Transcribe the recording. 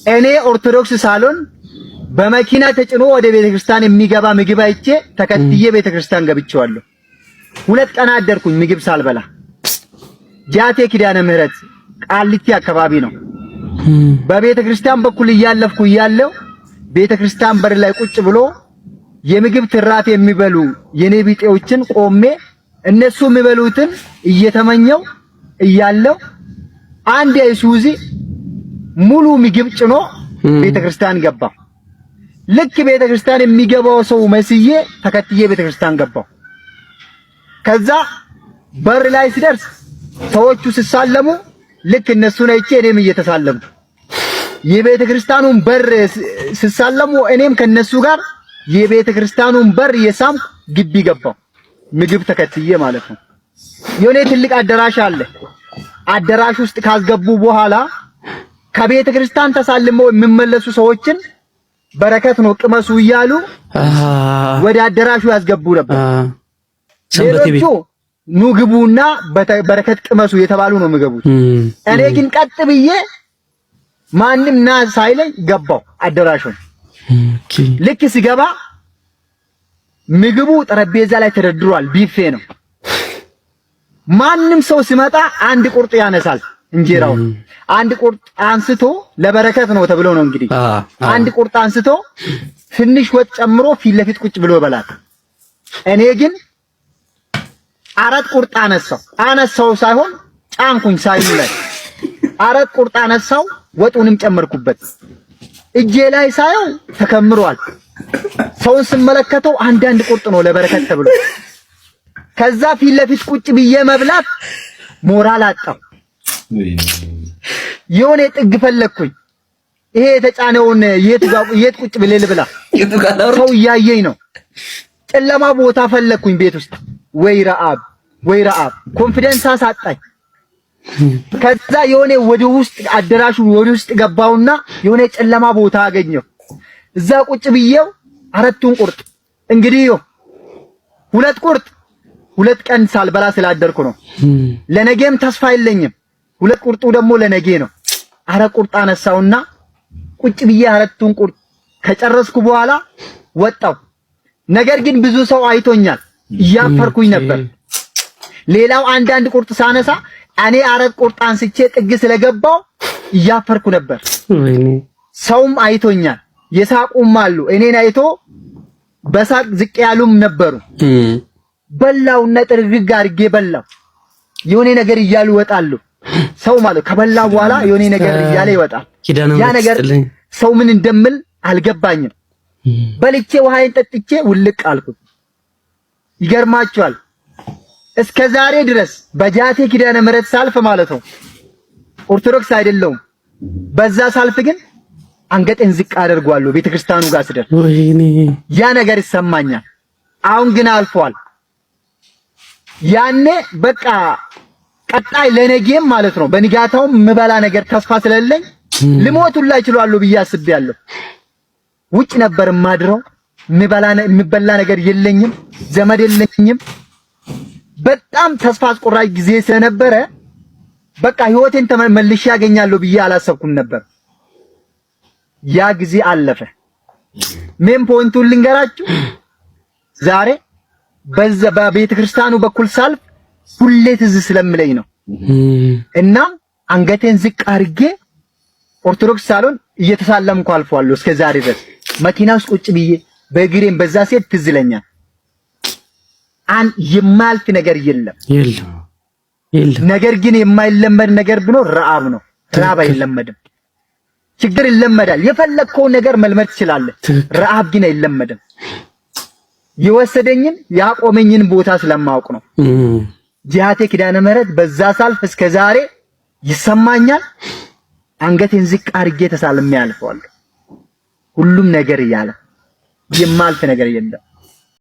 እኔ ኦርቶዶክስ ሳልሆን በመኪና ተጭኖ ወደ ቤተክርስቲያን የሚገባ ምግብ አይቼ ተከትዬ ቤተክርስቲያን ገብቼዋለሁ። 2 ቀን አደርኩኝ ምግብ ሳልበላ። ጃቴ ኪዳነ ምህረት ቃሊቲ አካባቢ ነው። በቤተ ክርስቲያን በኩል እያለፍኩ እያለው ቤተ ክርስቲያን በር ላይ ቁጭ ብሎ የምግብ ትራፍ የሚበሉ የኔ ቢጤዎችን ቆሜ እነሱ የሚበሉትን እየተመኘው እያለው አንድ አይሱዚ ሙሉ ምግብ ጭኖ ቤተ ክርስቲያን ገባ። ልክ ቤተ ክርስቲያን የሚገባው ሰው መስዬ ተከትዬ ቤተ ክርስቲያን ገባው። ከዛ በር ላይ ሲደርስ ሰዎቹ ሲሳለሙ ልክ እነሱን አይቼ እኔም እየተሳለምኩ የቤተ ክርስቲያኑን በር ሲሳለሙ እኔም ከነሱ ጋር የቤተ ክርስቲያኑን በር እየሳምኩ ግቢ ገባው። ምግብ ተከትዬ ማለት ነው። የሆነ ትልቅ አዳራሽ አለ። አዳራሽ ውስጥ ካስገቡ በኋላ ከቤተ ክርስቲያን ተሳልመው የሚመለሱ ሰዎችን በረከት ነው ቅመሱ እያሉ ወደ አዳራሹ ያስገቡ ነበር። ሌሎቹ ኑ ግቡና በረከት ቅመሱ የተባሉ ነው የሚገቡት። እኔ ግን ቀጥ ብዬ ማንም ና ሳይለኝ ገባው አዳራሹን። ልክ ሲገባ ምግቡ ጠረጴዛ ላይ ተደርድሯል። ቢፌ ነው። ማንም ሰው ሲመጣ አንድ ቁርጥ ያነሳል። እንጀራውን አንድ ቁርጥ አንስቶ ለበረከት ነው ተብሎ ነው እንግዲህ። አንድ ቁርጥ አንስቶ ትንሽ ወጥ ጨምሮ ፊት ለፊት ቁጭ ብሎ ይበላል። እኔ ግን አራት ቁርጥ አነሳው። አነሳው ሳይሆን ጫንኩኝ ሳይኑ ላይ አራት ቁርጥ አነሳው፣ ወጡንም ጨመርኩበት። እጄ ላይ ሳየው ተከምሯል። ሰውን ስመለከተው አንዳንድ ቁርጥ ነው ለበረከት ተብሎ። ከዛ ፊት ለፊት ቁጭ ብዬ መብላት ሞራል አጣው። የሆነ ጥግ ፈለግኩኝ። ይሄ የተጫነውን የት ቁጭ ብዬ ልብላ? ሰው እያየኝ ነው። ጨለማ ቦታ ፈለግኩኝ ቤት ውስጥ። ወይ ረአብ፣ ወይ ረአብ፣ confidence አሳጣኝ። ከዛ የሆነ ወደ ውስጥ አዳራሹ ወደ ውስጥ ገባውና የሆነ ጨለማ ቦታ አገኘው። እዛ ቁጭ ብዬው አራቱን ቁርጥ እንግዲህ ሁለት ቁርጥ 2 ቀን ሳልበላ ስላደርኩ ነው። ለነገም ተስፋ የለኝም። ሁለት ቁርጡ ደግሞ ለነገ ነው። አራት ቁርጥ አነሳውና ቁጭ ብዬ አራቱን ቁርጥ ከጨረስኩ በኋላ ወጣው። ነገር ግን ብዙ ሰው አይቶኛል፣ እያፈርኩኝ ነበር። ሌላው አንዳንድ ቁርጥ ሳነሳ እኔ አራት ቁርጥ አንስቼ ጥግ ስለገባው እያፈርኩ ነበር። ሰውም አይቶኛል፣ የሳቁም አሉ። እኔን አይቶ በሳቅ ዝቅ ያሉም ነበሩ። በላውና ጥርግግ አድርጌ በላው። የሆነ ነገር እያሉ ይወጣሉ። ሰው ማለት ከበላ በኋላ የሆነ ነገር እያለ ይወጣል። ያ ነገር ሰው ምን እንደምል አልገባኝም። በልቼ ውሃዬን ጠጥቼ ውልቅ አልኩት። ይገርማችኋል እስከ ዛሬ ድረስ በጃቴ ኪዳነ ምሕረት ሳልፍ ማለት ነው ኦርቶዶክስ አይደለሁም። በዛ ሳልፍ ግን አንገቴን ዝቅ አደርጓለሁ ቤተክርስቲያኑ ጋር ስደርስ ያ ነገር ይሰማኛል። አሁን ግን አልፏል። ያኔ በቃ ቀጣይ ለነጌም ማለት ነው በንጋታውም ምበላ ነገር ተስፋ ስለሌለኝ ልሞት ሁላ እችላለሁ ብዬ አስቤያለሁ። ውጭ ነበር ማድረው፣ ምበላ ነገር የለኝም፣ ዘመድ የለኝም። በጣም ተስፋ አስቆራጭ ጊዜ ስለነበረ በቃ ህይወቴን ተመልሼ ያገኛለሁ ብዬ አላሰብኩም ነበር። ያ ጊዜ አለፈ። main point ኡን ልንገራችሁ። ዛሬ በዛ በቤተ ክርስቲያኑ በኩል ሳልፍ ሁሌ ትዝ ስለምለኝ ነው እና አንገቴን ዝቅ አድርጌ ኦርቶዶክስ ሳልሆን እየተሳለምኩ አልፈዋለሁ። እስከ ዛሬ ድረስ መኪና ውስጥ ቁጭ ብዬ በእግሬም በዛ ሴት ትዝ ይለኛል። የማያልፍ ነገር የለም። ነገር ግን የማይለመድ ነገር ቢኖር ረዓብ ነው። ረዓብ አይለመድም። ችግር ይለመዳል። የፈለግከውን ነገር መልመድ ትችላለህ። ረዓብ ግን አይለመድም። የወሰደኝን ያቆመኝን ቦታ ስለማውቅ ነው። ጂሃቴ ኪዳነ ምህረት በዛ ሳልፍ እስከ ዛሬ ይሰማኛል። አንገቴን ዝቅ አድርጌ ተሳልሜ አልፈዋለሁ። ሁሉም ነገር እያለ የማልፍ ነገር የለም።